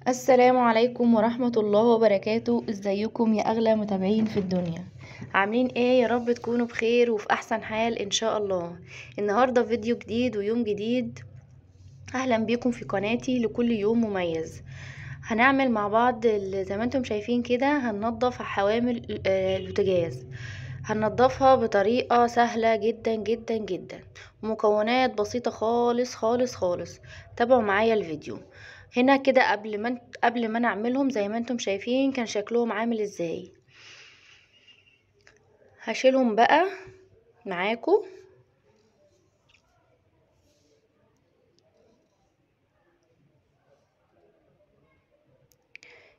السلام عليكم ورحمة الله وبركاته. ازيكم يا اغلى متابعين في الدنيا؟ عاملين ايه؟ يا رب تكونوا بخير وفي احسن حال ان شاء الله. النهاردة فيديو جديد ويوم جديد. اهلا بيكم في قناتي لكل يوم مميز. هنعمل مع بعض زي ما انتم شايفين كده، هننضف حوامل البوتاجاز. هننضفها بطريقة سهلة جدا جدا جدا، ومكونات بسيطة خالص خالص خالص. تابعوا معايا الفيديو. هنا كده قبل ما نعملهم زي ما انتم شايفين كان شكلهم عامل ازاي. هشيلهم بقى معاكم.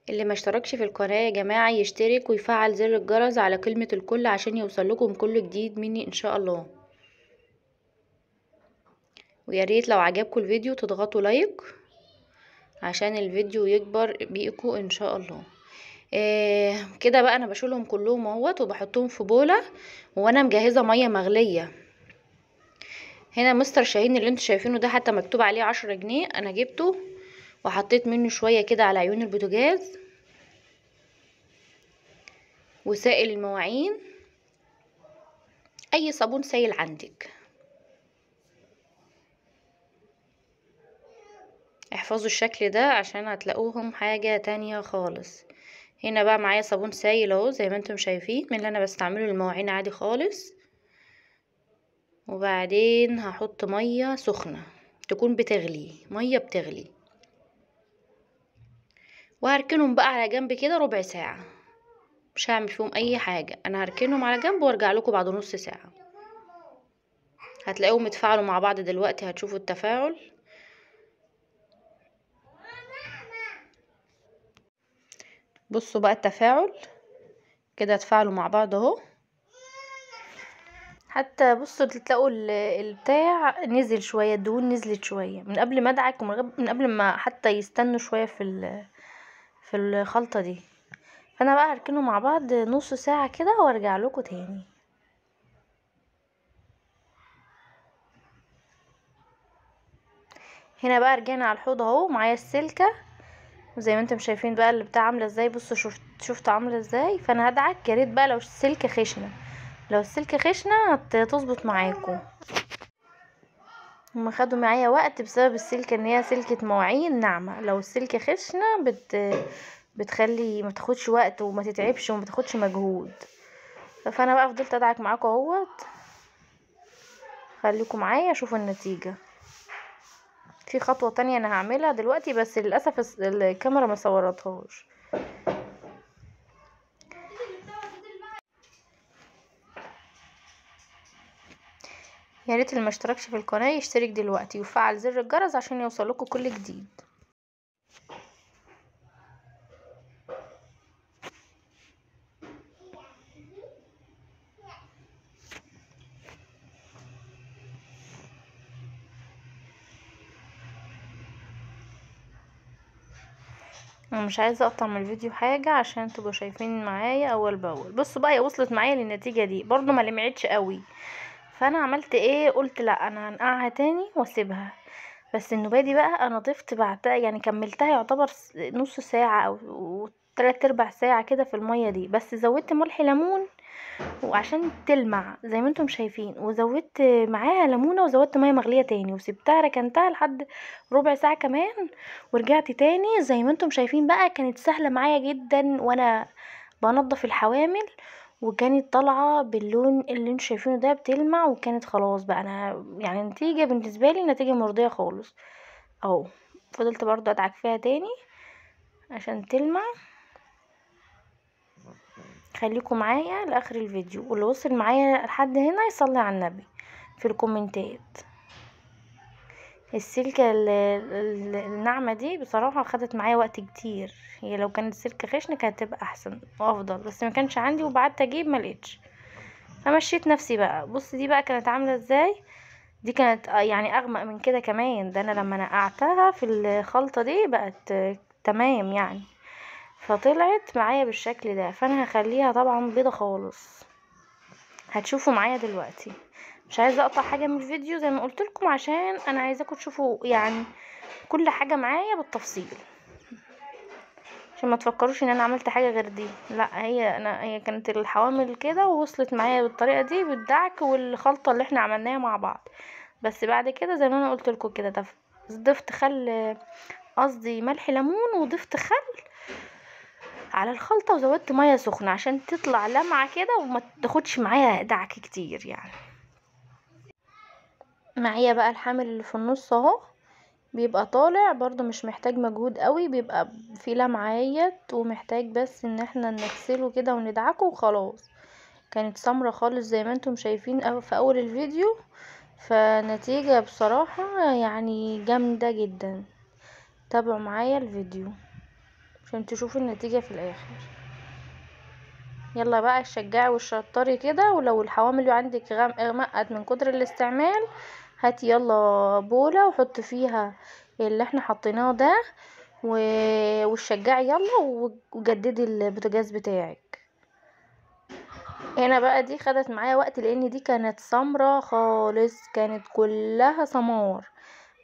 اللي ما اشتركش في القناة يا جماعة يشترك ويفعل زر الجرس على كلمة الكل عشان يوصل لكم كل جديد مني ان شاء الله. ويا ريت لو عجبكم الفيديو تضغطوا like عشان الفيديو يكبر بيكم ان شاء الله. كده بقى انا بشيلهم كلهم اهوت وبحطهم في بوله، وانا مجهزة مية مغليه. هنا مستر شاهين اللي انتوا شايفينه ده حتى مكتوب عليه 10 جنيه، انا جبته وحطيت منه شوية كده على عيون البوتاجاز وسائل المواعين، اي صابون سايل عندك. احفظوا الشكل ده عشان هتلاقوهم حاجة تانية خالص. هنا بقى معايا صابون سايل اهو زي ما انتم شايفين، من اللي انا بستعمله للمواعين عادي خالص. وبعدين هحط مية سخنة تكون بتغلي، مية بتغلي، وهركنهم بقى على جنب كده ربع ساعة. مش هعمل فيهم اي حاجة، انا هركنهم على جنب وارجع لكم بعد نص ساعة. هتلاقيهم اتفاعلوا مع بعض دلوقتي، هتشوفوا التفاعل. بصوا بقى التفاعل كده، اتفاعلوا مع بعض اهو. حتى بصوا تلاقوا البتاع نزل شوية، الدهون نزلت شوية من قبل ما ادعك ومن قبل ما حتى يستنوا شوية في الخلطة دي. فانا بقى هركنه مع بعض نص ساعة كده وارجع لكم تاني. هنا بقى رجعنا على الحوض اهو، معايا السلكه وزي ما انتم شايفين بقى اللي بتاع عامله ازاي. بصوا شفتوا عامله ازاي. فانا هدعك، يا ريت بقى لو السلكه خشنه، لو السلكه خشنه هتظبط معاكم. هما خدوا معايا وقت بسبب السلكه ان هي سلكه مواعين ناعمة. لو السلكه خشنه بتخلي ما تاخدش وقت وما تتعبش وما تاخدش مجهود. فانا بقى فضلت ادعك معاكم اهوت، خليكم معايا شوفوا النتيجة. في خطوة تانية انا هعملها دلوقتي بس للاسف الكاميرا ما صورتهاش. يا ريت اللي ما اشتركش في القناة يشترك دلوقتي ويفعل زر الجرس عشان يوصلكوا كل جديد. انا مش عايزه اقطع من الفيديو حاجة عشان تبقوا شايفين معايا اول باول. بصوا بقى هي وصلت معايا للنتيجة دي، برضو ما لمعتش قوي. فانا عملت ايه؟ قلت لا انا هنقعها تاني واسيبها. بس النوبة دي بقى انا ضفت بعدها، يعني كملتها يعتبر نص ساعة او 3/4 ساعة كده في المية دي، بس زودت ملح ليمون وعشان تلمع زي ما انتم شايفين، وزودت معاها ليمونه وزودت مية مغليه تاني، وسبتها ركنتها لحد ربع ساعة كمان، ورجعت تاني زي ما انتم شايفين بقى. كانت سهلة معايا جدا وانا بنضف الحوامل، وكانت طالعه باللون اللي انتم شايفينه ده بتلمع، وكانت خلاص بقى انا يعني نتيجة بالنسبة لي نتيجة مرضية خالص اهو. فضلت برضو ادعك فيها تاني عشان تلمع. خليكم معايا لاخر الفيديو، واللي وصل معايا لحد هنا يصلي على النبي في الكومنتات. السلكه الناعمة دي بصراحة خدت معايا وقت كتير، هي لو كانت سلكه خشنه كانت تبقى احسن وافضل، بس ما كانش عندي وبعدت اجيب ما لقيتش، فمشيت نفسي بقى. بص دي بقى كانت عامله ازاي، دي كانت يعني اغمق من كده كمان، ده انا لما نقعتها في الخلطة دي بقت تمام يعني، فطلعت معايا بالشكل ده. فانا هخليها طبعا بيضة خالص، هتشوفوا معايا دلوقتي. مش عايزه اقطع حاجة من الفيديو زي ما قلت لكم عشان انا عايزاكم تشوفوا يعني كل حاجة معايا بالتفصيل. عشان ما تفكروش ان انا عملت حاجة غير دي. لا، هي كانت الحوامل كده ووصلت معايا بالطريقة دي بالدعك والخلطه اللي احنا عملناها مع بعض. بس بعد كده زي ما انا قلت لكم كده ضفت خل، قصدي ملح ليمون، وضفت خل على الخلطة وزودت مية سخنة عشان تطلع لمعة كده وما تاخدش معايا دعك كتير يعني. معايا بقى الحامل اللي في النص اهو، بيبقى طالع برضو مش محتاج مجهود قوي، بيبقى في لمعيات ومحتاج بس ان احنا نغسله كده وندعكه وخلاص. كانت سمرة خالص زي ما انتم شايفين في اول الفيديو، فنتيجة بصراحة يعني جامدة جدا. تابعوا معايا الفيديو عشان تشوفوا النتيجة في الاخر. يلا بقى الشجاعي والشطاري كده، ولو الحوامل عندك غمقت من كتر الاستعمال هاتي يلا بولة وحط فيها اللي احنا حطيناه ده والشجاعي يلا، وجددي البوتاجاز بتاعك. هنا بقى دي خدت معايا وقت لان دي كانت سمرة خالص، كانت كلها سمار،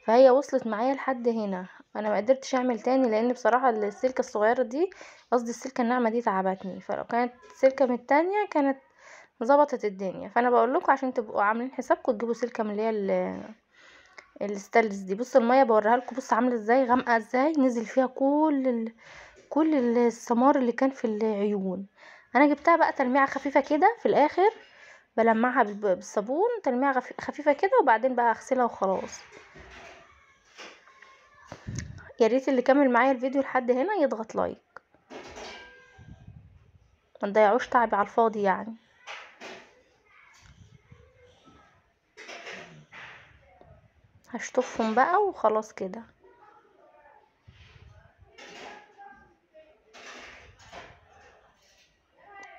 فهي وصلت معايا لحد هنا. انا ما قدرتش اعمل تاني لان بصراحة السلكه الصغيرة دي، قصدي السلكه الناعمة دي تعبتني، فلو كانت سلكه من التانية كانت ظبطت الدنيا. فانا بقول لكم عشان تبقوا عاملين حسابكم تجيبوا سلكه من اللي هي الستانلس دي. بصوا المية بوريها لكم، بصوا عامله ازاي، غامقه ازاي، نزل فيها كل السمار اللي كان في العيون. انا جبتها بقى تلميعه خفيفة كده في الاخر، بلمعها بالصابون تلميعه خفيفة كده، وبعدين بقى اغسلها وخلاص. يا ريت اللي كمل معايا الفيديو لحد هنا يضغط like، ما تضيعوش تعبي على الفاضي يعني. هشطفهم بقى وخلاص كده.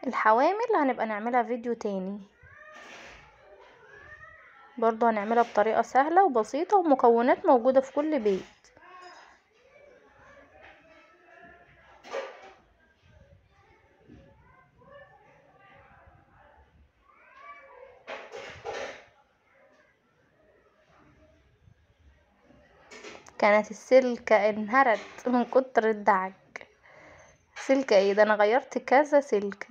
الحوامل هنبقى نعملها فيديو تاني برضو، هنعملها بطريقة سهلة وبسيطة ومكونات موجودة في كل بيت. كانت السلكة انهرت من كتر الدعك. سلكة ايه ده، انا غيرت كذا سلكة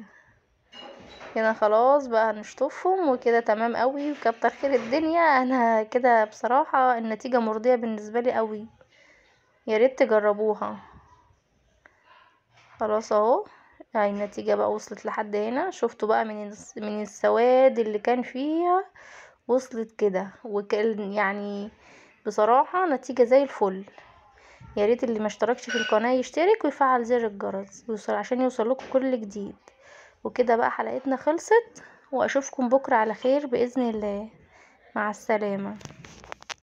كده. خلاص بقى هنشطفهم وكده تمام قوي، وكتر خير الدنيا. انا كده بصراحة النتيجة مرضية بالنسبة لي قوي، يا ريت تجربوها. خلاص اهو، هاي النتيجة بقى وصلت لحد هنا. شفتوا بقى من السواد اللي كان فيها وصلت كده، وكان يعني بصراحة نتيجة زي الفل. يا ريت اللي ما اشتركش في القناة يشترك ويفعل زر الجرس عشان يوصل لكم كل جديد. وكده بقى حلقتنا خلصت، واشوفكم بكرة على خير بإذن الله. مع السلامة.